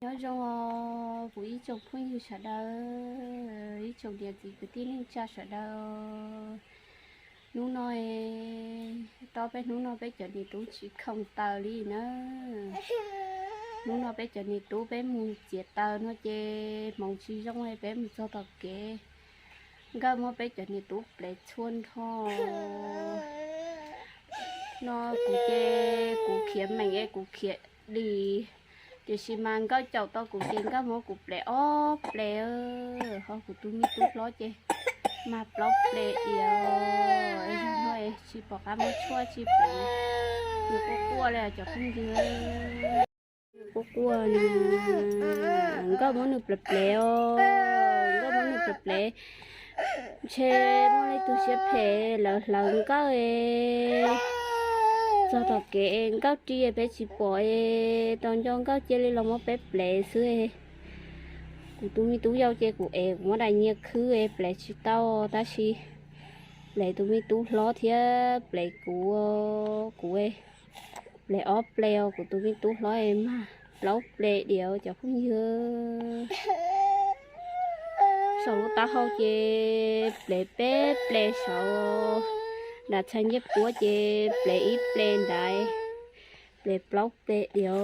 Nyob zoo os kuv ib tsoom phooj ywg sawv daws, ib tsoom niam txiv kwv tij neej tsa sawv daws. Hnub no, tob peb hnub no peb cov niam tub tsis khoom taws li na. Hnub no peb cov niam tub peb mus txiav taws no ces hmoov tsis zoo, peb mus txog tom kev, Nkawj muab peb cov niam tub plev txhua nrho. No kuv ces kuv khiav meem es kuv khiav dim, tiam sis mas Nkawj caum tau kuv ces Nkawj muab kuv plev ob plev, ho kuv tus me tub hlob ces mag plaub plev diam. Zaum no tsis pom qab muab tshuaj tsis plev, nws quaj quaj li cov phooj ywg. Quaj quaj, Nkawj muab nws plev plev os, Nkawj muab nws plev plev. Ntshe muaj leej twg siab phem lawv hlawv Nkawj es txog tom kev Nkawj ri peb tsis pom es tau nco Nkawj cia li los muab peb plev xwb. Kuv tus me tub yau ces kuv ev kuv muab daim nyiaj khwb es plev tsis tau, tab sis plev tus me tub hlob thiab plev kuv, kuv plev ob plev os, kuv tus me tub hlob es mag plaub plev diam cov phooj ywg. Saum lub taub hau ces plev peb plev saud, nram txhais ncej puab ces plev ib plev ntawd, plev plaub plev diam.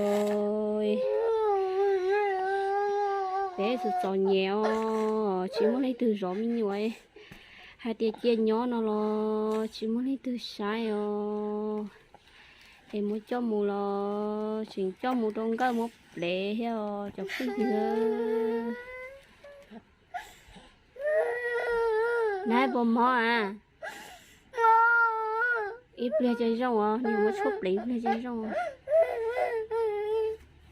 Peb txom txom nyem os, tsis muaj leej twg zov me nyuam, hais tias cia nyob no los tsis muaj leej twg saib os. Es muab coj mus los tseem coj mus rau Nkawj muab plev thiab os cov phooj ywg. Nab puas mob a? Ib pliag ces zoo os, niam muab tshuaj plev ib pliag ces zoo.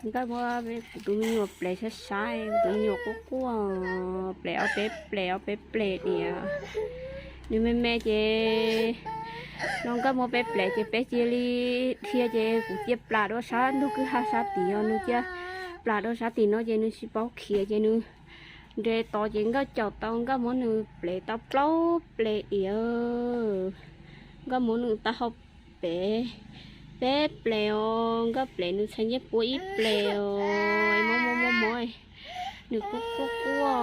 Nkawj muab kuv tus me nyuam plev sab sab, kuv tus me nyuam quaj quaj, plev ob peb plev ob peb plev diam. Nws me me ces no Nkawj muab peb plev ces peb cia li dhia ces kuv cia plam rau sab ntug kwj ha sab tid os, nws cia plam rau sab tim no ces nws tsis paub khiav ces nws nres tos ces Nkawj caum tau, Nkawj muab nws plev tau plaub plev diam. Nkawj muab nws taub hau plev peb plev os, Nkawj plev nws txhais ncej puab ib plev os, mob mob mob mob, nws quaj quaj quaj.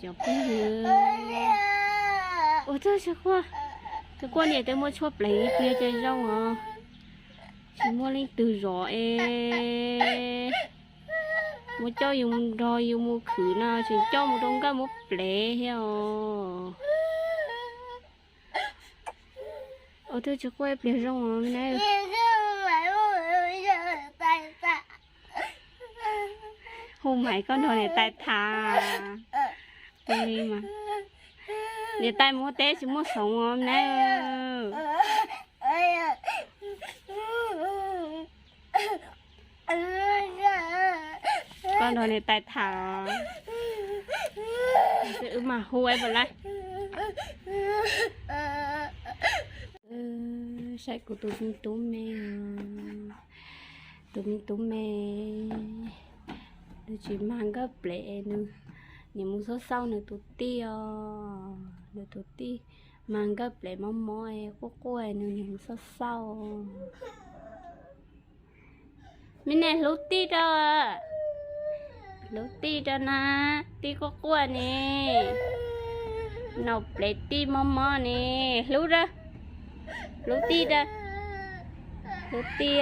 Cov phooj ywg, ua txog tsis quaj, tsis quaj niam twb muab tshuaj plev ib pliag ces zoo os. Tsis muaj leej twg zov es muab coj yus mus nrog yus mus khwv no tseem coj mus rau Nkawj muab plev thiab os. Ua txog tsis quaj ib pliag zoo os. Hu Maiv, koj nrog niam tais tham. Niam tais mus ua teb tsis muaj xoov os na. Koj nrog niam tais tham os. Wb mam hu es pam lawm. Saib kuv tus me tub me, tus me tub me, nws tsis mag Nkawj plev, nws nim mus xauj xauj nws tus tij os, nws tus tij mag Nkawj plev mob mob quaj quaj, nws nim mus xauj xauj. Me ne hlub tij rau, hlub tij rau na, tij quaj quaj ne, naum plev tij mob mob ne, hlub rau, hlub tij rau, hlub tij,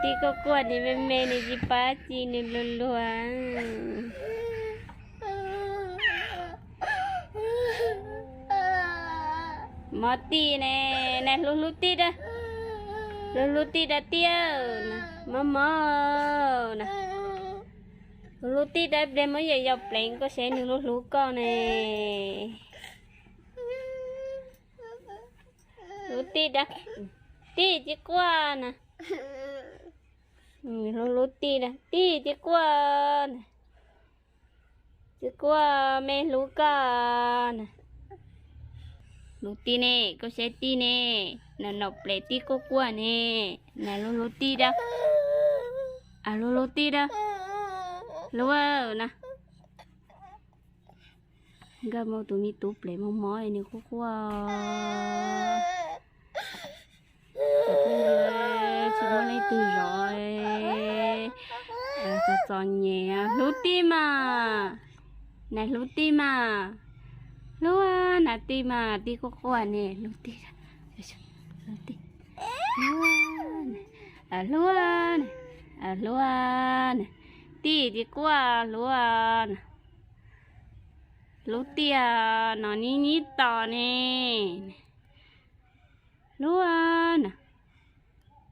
tij quaj quaj ne, me me ne, tsis pab tsi ne, luag luag. Mob tij ne, na hlub hlub tij rau, hlub hlub tij rau tij, mob mob na. Hlub hlub tij rau, ib pliag muab yawm yau plev koj seb nws hlub hlub koj ne. Hlub tij rau, tij tsis quaj na. Hlub hlub tij rau, tij tsis quaj na. Tsis quaj, me hlub koj na. Hlub tij ne, koj saib tij ne, na naum plev tij quaj quaj ne, na hlub hlub tij rau. Hlub hlub tij rau. Hlub na. Nkawj muab tus me tub plev mob mob nws quaj quaj. Tsis muaj leej twg zov. txom nyem, hlub tij mas, nas hlub tij mas, hlub nas tij mas, tij quaj quaj ne, hlub tij, hlub tij, hlub, hlub, hlub, tij tij quaj hlub, hlub tij no nib nib tos ne, hlub na,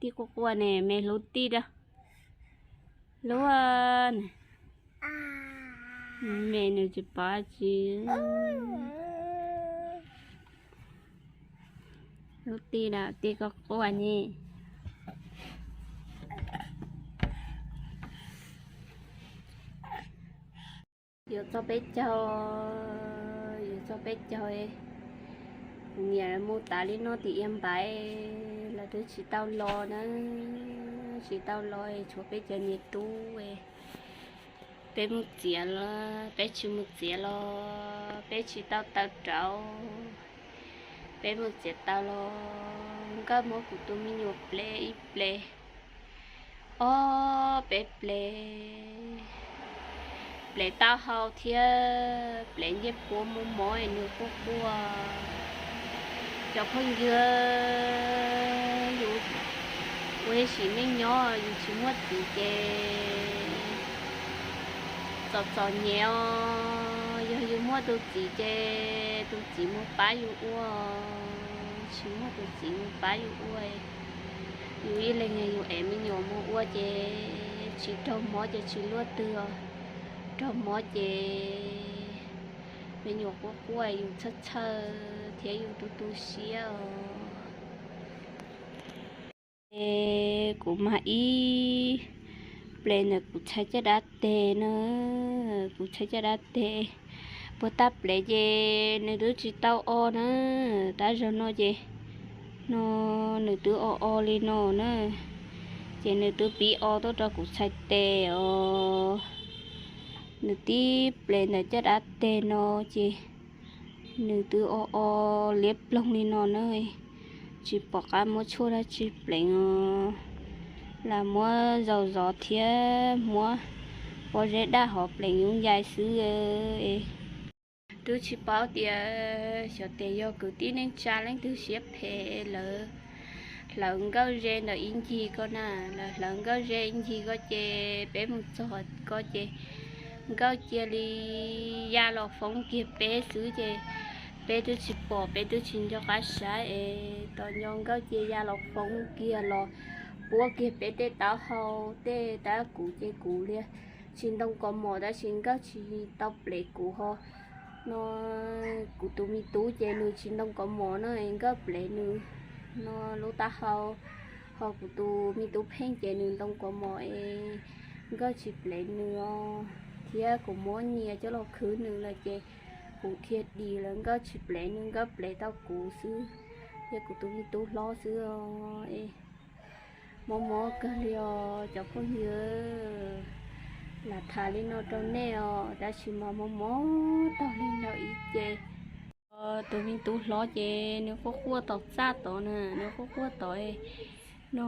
tij quaj quaj ne, me hlub tij da, hlub na, me nws tsis pom tsi, hlub tij da, tij quaj quaj ne. Yuav txog peb caug, yuav txog peb caug, kuv niam mus tas li no tim Iab Npaiv, lawv twb tsis tau los na, tsis tau los, tshuav peb cov niam tub, peb mus txiav los, peb tsis mus txiav los, peb tsis tau taw rauv, peb mus txiav taws los, Nkauj muab kuv tus me nyuam plev ib plev, ob peb plev, plev taub hau thiab plev ncej puab muaj mob es nws quaj quaj. Cov phooj ywg, yus ua ib sim neej nyob yus tsis muaj txiv ces txom txom nyem os. Yog yus muaj tus txiv ces tus txiv mus pab yus ua, tsis muaj tus txiv mus pab yus ua. Yus ib leeg yus ev me nyuam mus ua ces tsis raug mob ces tsis luaj twg os. Raug mob ces me nyuam quaj quaj yus txhawj txhawj thiab yus tu tu siab os. Es kuv mag ib plev ntawm kuv txhais caj dab teg na, kuv txhais caj dab teg puag ta plev ces nws twb tsis tau o na, tab zaug no ces no nws twb o o li no na, ces nws twb pib o tuaj rau kuv txhais tes os. Nws tib plev ntawm caj dab teg no ces nws twb o o liab ploog li no na, tsis pom qab muab tshuaj dab tsi pleev os, lam muab zaus zov thiab muab pob zeb daj hov pleev yub ncaim xwb. Twb tsis paub tias xyov tes yog kwv tij neej tsa leej twg siab phem lawv hlawv Nkauj ze ntawm ib ncig ko na, lawv hlawv Nkauj ze ib ncig ko ces peb mus txog ko ces Nkauj cia li ya los foob kiag peb xwb ces peb twb tsis pom, peb twb tsis nco qab saib es tos nco Nkauj cia ya los foob kiag los puab kiag peb tej taub hau tej tab kuv ces kuv li tsis ntoo kaus mom tab sis Nkauj tsis tau plev kuv ho no, kuv tus me tub ces nws tsis ntoo kaus mom no es Nkauj plev nws no lub taub hau, ho kuv tus me tub pheej ces nws ntoo kaus mom es Nkauj tsis plev nws os, thiab kuv muab nyias coj los khwv nws lawm ces kuv dhia dim lawm Nkauj tsis plev nws, Nkauj plev tau kuv xwb, thiab kuv tus me tub hlob xwb os. Mob mob kawg li os cov phooj ywg, lam tham li no rau nej os, tab sis mas mob mob taug li no ib ce. Tus me tub hlob ces nws quaj quaj tom txaj tod na, nws quaj quaj tod no,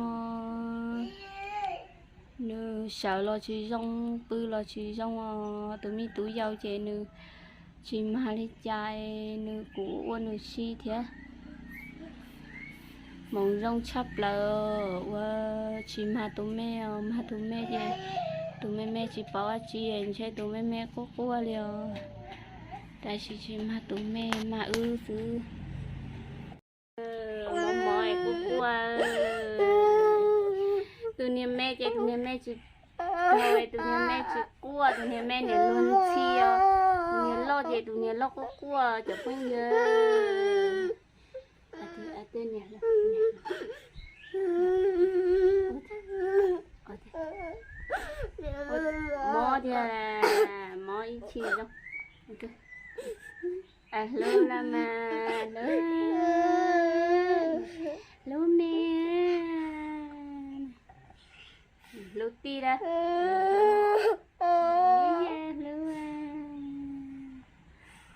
nws sawv los tsis zoo, pw los tsis zoo os. Tus me tub yau ces nws tsis mag li cas, nws kuv ua nws si thiab. Hmoov zoo tshaj plaws uas tsis mag tus me os, mag tus me ces tus me me tsis paub dab tsi, ntshe tus me me quaj quaj li os. Tab sis tsis mag tus me, mag wb xwb. Mob mob es quaj quaj. Tus niag me ces tus niag me tsis, tus niag me tsis quaj, tus niag me niam luag ntxhi os. Tus niag loj ces tus niag loj quaj quaj cov phooj ywg. Mob thiab, mob ib chim zoo. Hlub los mas, hlub, hlub me, hlub tij lawm, hlub,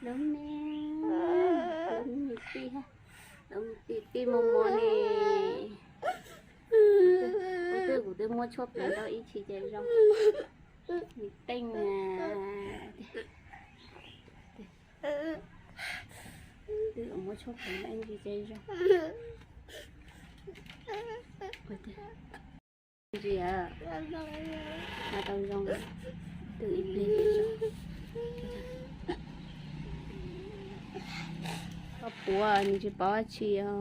hlub me, hlub tij, hlub tij, tij mob mob ne. Ua twb kuv twb muab tshuaj pleev tau ib chim ces zoo. Teej, twb muab tshuaj pleev ntsis ces zoo. Ntsis, tau zoo, twb ib pliag ces zoo. Txhob puav, nws tsis paub dab tsi os.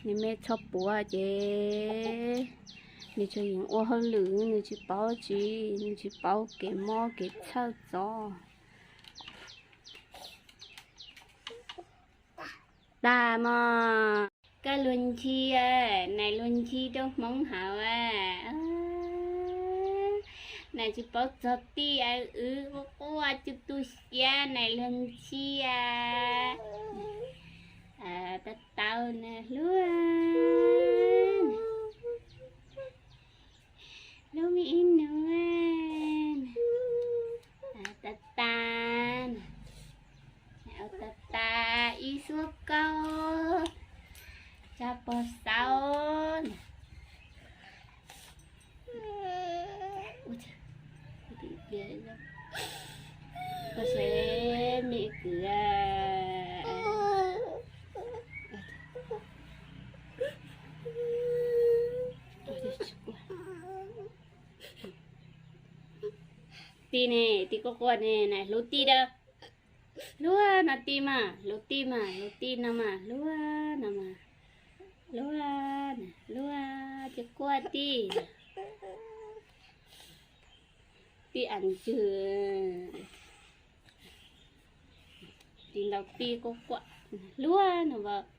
Nws me txhob puav ces nws tsuas yeem ua hauj lwm, nws tsis paub dab tsi, nws tsis paub kev mob kev txhawj txov. Tag mog. Koj luag ntxhi, nais luag ntxhi rau Hmoob hauv. Nais tsis paub txog tij, wb quaj quaj tu tu siab, nais luag ntxhi. Tau tau na, hlub, hlub me ib nus. Tau tas, tau tas ib suab kaub, tsa pog xaub. Koj saib me kwv. Tij ne, tij quaj quaj ne, nais hlub tij da. Hlub no tij mas, hlub tij mas, hlub tij no mas, hlub no mas, hlub, hlub tij quaj tij. Tij am ntswg, tij ntaus tij quaj quaj, hlub no as.